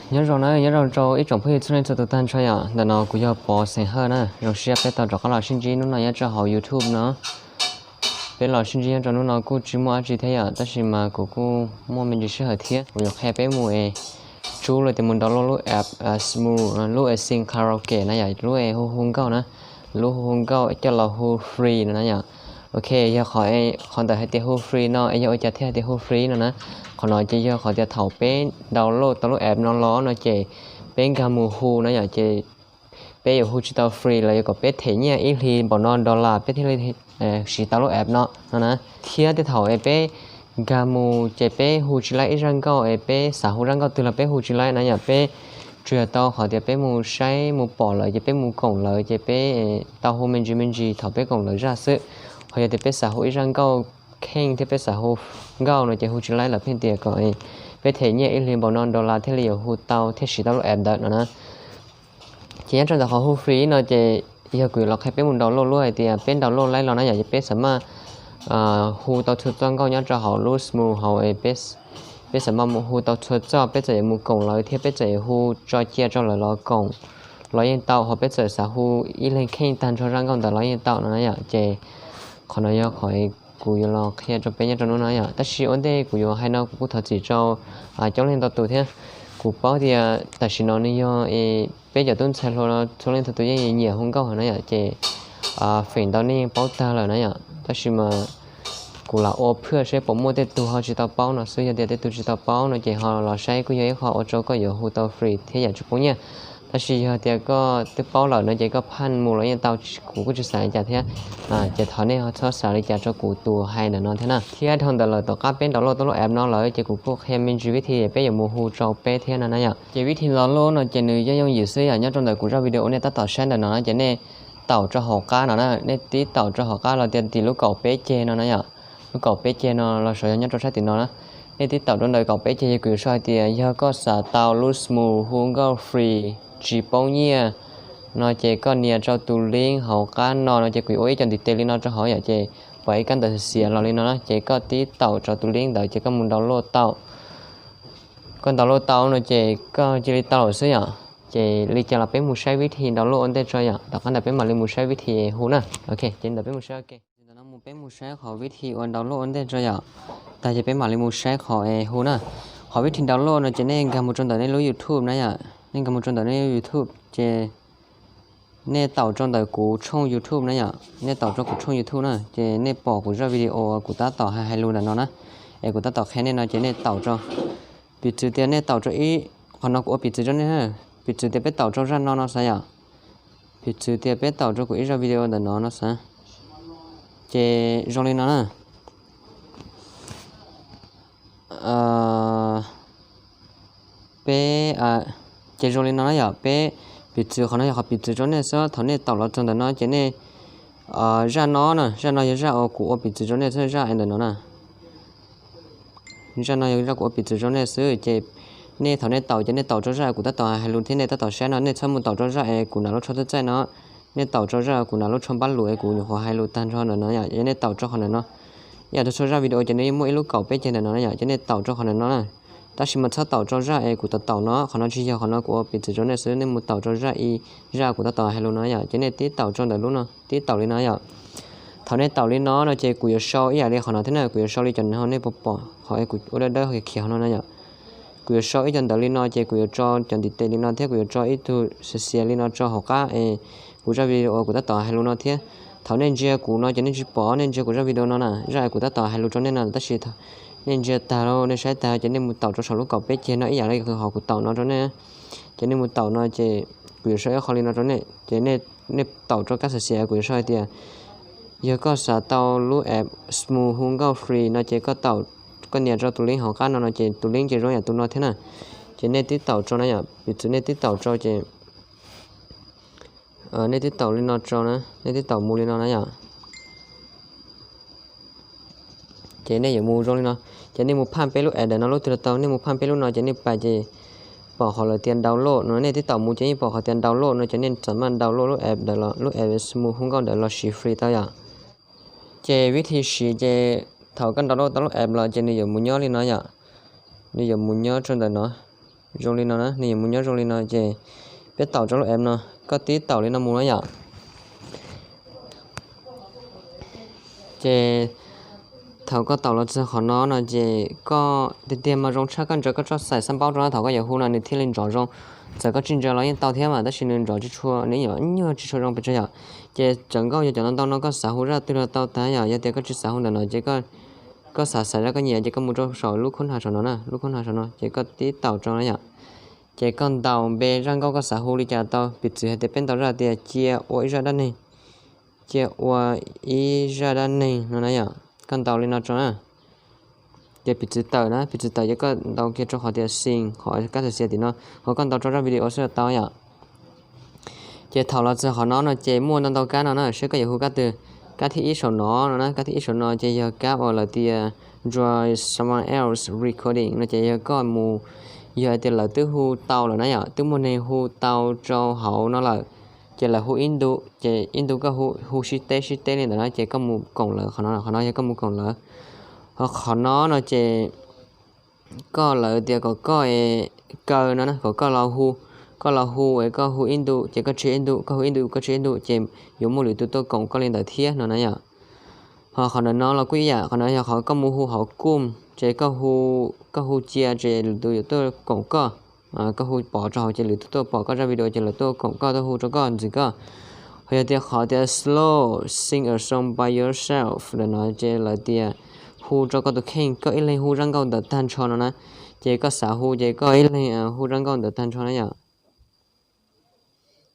Nyob zoo na, nyob zoo rau ib tsoom phooj ywg txhua leej txhua tus tag nrho yom. Ntawm no kuv yog Pov Xeem Hawj na, zoo siab peb tau rov qab los sib ntsib hnub no nyob rau hauv YouTube no. Peb los sib ntsib nyob rau hnub no kuj tsis muaj dab tsi thiab yom, tab sis mas kuv kuj muaj me ntsis sij hawm thiab, kuv yuav qhia peb mus es tsub los tias mus download lub app Smule, lub es sing karaoke na yom, lub es hu hu nkauj na, lub hu hu nkauj coj los hu free no na yom. Ok, yog qhov, qhov ntawm hais tias hu free no es yog ua cas thiaj hais tias hu free no na. Qhov no ces yog qhov tias thaum peb download tau lub app no los no ces peb nkag mus hu no yom, ces peb yuav hu tsis tau free los yuav kom peb them nyiaj ib hlis npaum no dollar peb thiaj li siv tau lub app no no na. Thiab tej thaum es peb nkag mus ces peb hu tsis laib ib zaj nkauj es peb xav hu zaj nkauj twg los peb hu tsis laib na yom, peb tsuas yog tau qhov tias peb mus saib mus pom lawv ces peb mus koom lawv ces peb tau hu me ntsis me ntsis thaum peb koom lawv zaj xwb. Ho yog tias peb xav hu ib zaj nkauj kheej thiab peb xav hu nkauj no ces hu tsis laib lawm, pheej tias kom peb them nyiaj ib hlis npaum no dollar thiaj li yuav hu tau thiaj siv tau lub app ntawd no na. Ces nyob rau ntawm qhov hu free no ces yog kuv yuav los qhia peb mus download lub hais tias peb download laib los na yom, ces peb xav maj hu tau txhua txoj nkauj nyob rau hauv lub Smule hauv es peb xav maj mus hu tau txhua txoj, peb txawm yuav mus koom lawv thiab peb txawm yuav hu tso cia rau lawv los koom los yeej tau, ho peb txawm xav hu ib leeg kheej tag nrho zaj nkauj ntawd los yeej tau no na yom. Ces qhov no yog qhov kuv yuav los qhia rau peb nyob rau hnub no yom, tab sis ua ntej kuv yuav hais no kuv kuj thov txim rau coob leej ntau tus thiab. Kuv paub tias tam sim no nws yog peb cov tub ntxhais hluas no txhua leej txhua tus yeej nyiam hu nkauj heev na yom, ces feem ntau nej yeej paub tag lawm na yom, tab sis mas kuv lam ua phaj seb puas muaj tej tug ho tsis tau paub no xwb, yog tias tej tug tsis tau paub no ces ho los saib kuj yog ib qho ua rau koj yuav hu tau free thiab yam tsis poob nyiaj. Tab sis yog tias koj twb paub lawm no ces koj phaj mus los yeej tau, kuv kuj tsis xav li cas thiab. Ces thov nej ho txhob xav li cas rau kuv tus hais ntawm no thiab na. Thiab dhau ntawd lawm tom qab peb download tau lub app no lawm ces kuv kuj qhia me ntsis vib thi peb yuav mus hu rau peb thiab no na yom. Ces vib thi download no ces nws yeej yooj yim xwb yom, nyob rau ntawm kuv zaj video nej tab tom saib ntawm no ces nej taum rau hauv qab no na, nej tib taum rau hauv qab los tias tim lub kaum peb ceg no na yom. Lub kaum peb ceg no los saum yog nyob rau sab tim no na. Nej tib taum rau ntawm kaum peb ceg yog kuv yuav sau hais tias yog koj xav tau lub Smule hu nkauj free tsis poob nyiaj no ces koj nias rau tus link hauv qab no no ces kuv yuav ua ib co ntiv tes li no rau hauv yom, ces pom ib kab ntawv xiav los li no na, ces koj tib taum rau tus link ntawd ces koj mus download tau. Koj download tau no ces koj cia li tau lawm xwb yom. Ces li cas los peb mus saib vib thi download ua ntej tso yom, tom qab ntawd peb mam li mus saib vib thi hu na. Ok, ces ntawm peb mus saib, ok, ntawm no mus peb mus saib qhov vib thi ua download ua ntej tso yom. Tag ces peb mam li mus saib qhov es hu na. Qhov vib thi download no ces nej nkag mus rau ntawm nej lub YouTube na yom, nej nkag mus rau ntawm nej YouTube ces nej taum rau ntawm kuv tshooj YouTube na yom, nej taum rau kuv tshooj YouTube na ces nej pom kuv zaj video kuv tab tom hais hais lus ntawm no na, es kuv tab tom qhia nej no ces nej taum rau. Piv txwv tias nej taum rau ib, qhov no kuv ua piv txwv rau nej, piv txwv tias peb taum rau zaj no no xav yom. Piv txwv tias peb taum rau kuv ib zaj video ntawm no no xav. Ces zoo li no na. Peb, ces zoo li no na yom, peb piv txwv, qhov no yog qhov piv txwv rau nej xwb, thaum nej taum los txog ntawm no ces nej, zaj no na, zaj no yog zaj uas kuv ua piv txwv rau nej xwb, zaj ntawm no na. Zaj no yog zaj kuv ua piv txwv rau nej xwb, ces nej thaum nej taum ces nej taum rau zaj kuv tab tom hais lus thiab nej tab tom saib no, nej txhob mus taum rau zaj es kuv nam lub tsho txaij txaij no. Nej taum rau zaj kuv nam lub tsho npab lus es kuv nyuam qhuav hais lus tag nrho ntawm no yom, yog nej taum rau qhov ntawm no, ib yam txhua txhua zaj video ces nws yeej muaj ib lub kaum peb ceg ntawm no na yom, ces nej taum rau qhov ntawm no na. Tab sis mas txhob taum rau zaj es kuv tab tom taum no, qhov no tsis yog, qhov no kuv ua piv txwv rau nej xwb, nej mus taum rau zaj i, zaj kuv tab tom hais lus no yom, ces nej tib taum rau ntawm lub no, tib taum li no yom. Thaum nej taum li no no ces kuv yuav sau ib yam li qhov no thiab na, kuv yuav sau li cov no nej puas pom qhov kuv ua dawb dawb khiav hauv no na yom. Kuv yuav sau ib co ntawv li no ces kuv yuav tso cov ntiv tes li no thiab kuv yuav tso ib tug xiav xiav li no rau hauv qab es kuv zaj video kuv tab tom hais lus no thiab. Thaum nej ntsia kuv no ces nej tsis pom, nej ntsia kuv zaj video no na, zaj es kuv tab tom hais lus rau nej no, tab sis nej ntsia tag lawm nej saib tag ces nej mus taum rau saum lub kaum peb ceg no ib yam li qhov kuv taum no rau nej. Ces nej mus taum no ces kuv yuav sau ib qho li no rau nej ces nej taum rau kab xiav xiav kuv yuav sau hais tias yog koj xav tau lub app Smule hu nkauj free no ces koj taum, koj nias rau tus link hauv qab no no ces tus link ces zoo yam tus no thiab na. Ces nej tib taum rau na yom, piv txwv nej tib taum rau ces nej tib taum li no rau na, nej tib taum mus li no na yom. Ces nej yuav mus zoo li no, ces nej mus phaj peb lub app ntawm no lub twg los tau, nej mus phaj peb lub no ces nej pais ces pom qhov lawv tias download no, nej tib taum mus ces yeej pom qhov tias download no ces nej txawm maj download lub app ntawd los, lub app Smule hu nkauj ntawd los siv free tau yom. Ces vib thi siv ces thaum koj download tau lub app los ces nws yuav mus nyob li no yom, nws yuav mus nyob rau ntawm no. Zoo li no na, nws yuav mus nyob zoo li no ces peb taum rau lub app no, koj tib taum li no mus na yom. Ces thaum koj taum los txog qhov no no ces koj tiag tiag mas zoo tshaj koj ntsaws koj txoj xaim xab npaub rau na, thaum koj yuav hu no nws thiaj li nrov zoo. Txawm koj tsis ntsaws los yeej tau thiab mas tab sis nws nrov tsis tshua, nws nyuam nyuag tsis tshua zoo pes tsawg yom. Ces txawm nkauj yog cov no ntau no koj xav hu zaj twg los tau tag yom. Yog tias koj tsis xav hu ntawm no ces koj xav xaiv zaj koj nyiam ces koj mus rau saum lub khub hnav saum no na, lub khub hnav saum no ces koj tib taum rau na yom. Ces koj ntaus npe zaj nkauj koj xav hu li cas tau, piv txwv hais tias peb ntaus zaj tias cia ua ib zaj dab neeg, cia ua ib zaj dab neeg no na yom. Koj ntaus li no rau na. Ces piv txwv tawm na, piv txwv tawm ces koj ntaus kiag rau qhov tias send, qhov kab xav xav tim no, ho koj ntaus rau zaj video xwb los tau yom. Ces thaum los txog qhov no no ces muaj ntau ntau kab no na, seb koj yuav hu kab twg. Kab thib ib saum no no na, kab thib ib saum no ces yog kab uas lawv tias join someone else recording no ces yog koj mus, yog hais tias lawv twb hu tau lawm na yom, twb muaj neeg hu tau rau hauv no lawm, ces lawv hu ib ntu, ces ib ntu koj hu sib teb sib teb li ntawd na ces koj mus koom lawv qhov no, qhov no yog koj mus koom lawv. Ho qhov no no ces koj lawv tias kom koj kaw no na, kom koj los hu, koj los hu es koj hu ib ntu ces koj tseg ib ntu, koj hu ib ntu koj tseg ib ntu ces yuav muaj lwm tus tuaj koom koj li ntawd thiab no na yom. Ho qhov ntawm no los kuj ib yam, qhov no yog qhov koj mus hu hauv Chrome ces koj hu cia ces lwm tus yuav tuaj koom koj. Koj hu pov rau hauv ces lwm tus tuaj pom koj zaj video ces lawv tuaj koom koj, tuaj hu rau koj ntxiv koj. Ho yog tias qhov tias slow, sing a song by yourself ntawm no ces lawv tias hu rau koj tus kheej, koj ib leeg hu zaj nkauj ntawd tag nrho no na. Ces koj xav hu ces koj ib leeg hu zaj nkauj ntawd tag nrho na yom.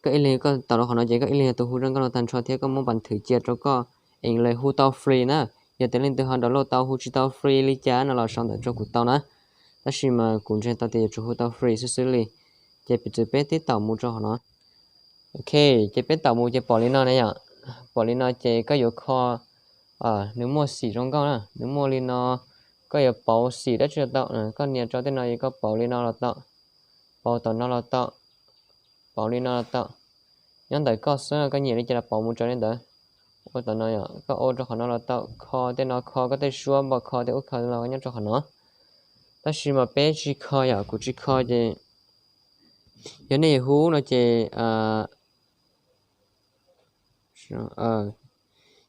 Koj ib leeg, koj taum rau qhov no ces koj ib leeg yog tus hu zaj nkauj no tag nrho thiab koj muab npas thwm cia rau koj, es lawv hu tau free na. Yog tias leej twg ho download tau hu tsis tau free li cas no los sau ntawv rau kuv tau na. Tab sis mas kuv ntseeg tau tias yuav tsum hu tau free xwb xwb li. Ces piv txwv peb tib taum mus rau qhov no. Ok, ces peb taum mus ces pom li no na yom. Pom li no ces koj yuav kho, nws muaj xim zoo nkauj na, nws muaj li no. Koj yuav pauv xim dab tsi los tau, koj nias rau tej no es koj pauv li no los tau, pauv tom no los tau, pauv li no los tau. Nyob ntawm koj xwb, koj nyiam li cas los pauv mus raws li ntawd. Ua tom no yom, koj ua rau qhov no los tau, kho tej no, kho koj tej suab npo kho tej ub kho los nyob rau qhov no. Tab sis mas peb tsis kho yom, kuv tsis kho ces yog nej yuav hu no ces,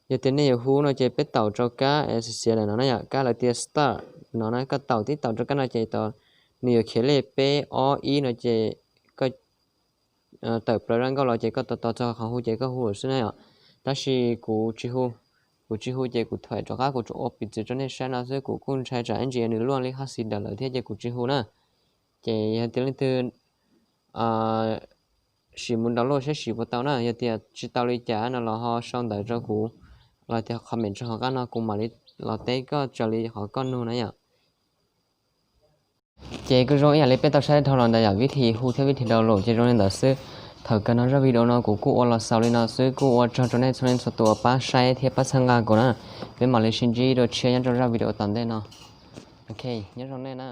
yog tias nej yuav hu no ces peb taum rau kab es xiav ntawm no na yom, kab lawv tias start no na, koj taum tib taum rau kab no ces nws yuav khiav lej peb ob ib no ces koj tawm plaws zaj nkauj los ces koj tos tos txog qhov hu ces koj hu lawm xwb na yom. Tab sis kuv tsis hu, kuv tsis hu ces kuv thaim rov qab kuv tsuas ua piv txwv rau nej saib no xwb, kuv kuj ntshai tsam ib ntsis nws luaj li haj xi dawm lawm thiab ces kuv tsis hu na. Ces yog tias leej twg sim mus download saib sim puas tau na, yog tias tsis tau li cas no los ho sau ntawv rau kuv los tias comment rau hauv qab no kuv mam li los teb koj raws li qhov koj nug na yom. Ces kuj zoo ib yam li peb tau saib dhau los ntawd yom, vib thi hu thiab vib thi download ces zoo li ntawd xwb. Thaum kawg no zaj video no kuv kuj ua los xaus li no xwb, kuj ua tsaug rau nej txhua leej txhua tus uas pab saib thiab pab txhawb nqa kuv na. Peb mam li sib ntsib dua tshiab nyob rau zaj video tom ntej no. Ok, nyob zoo nej na.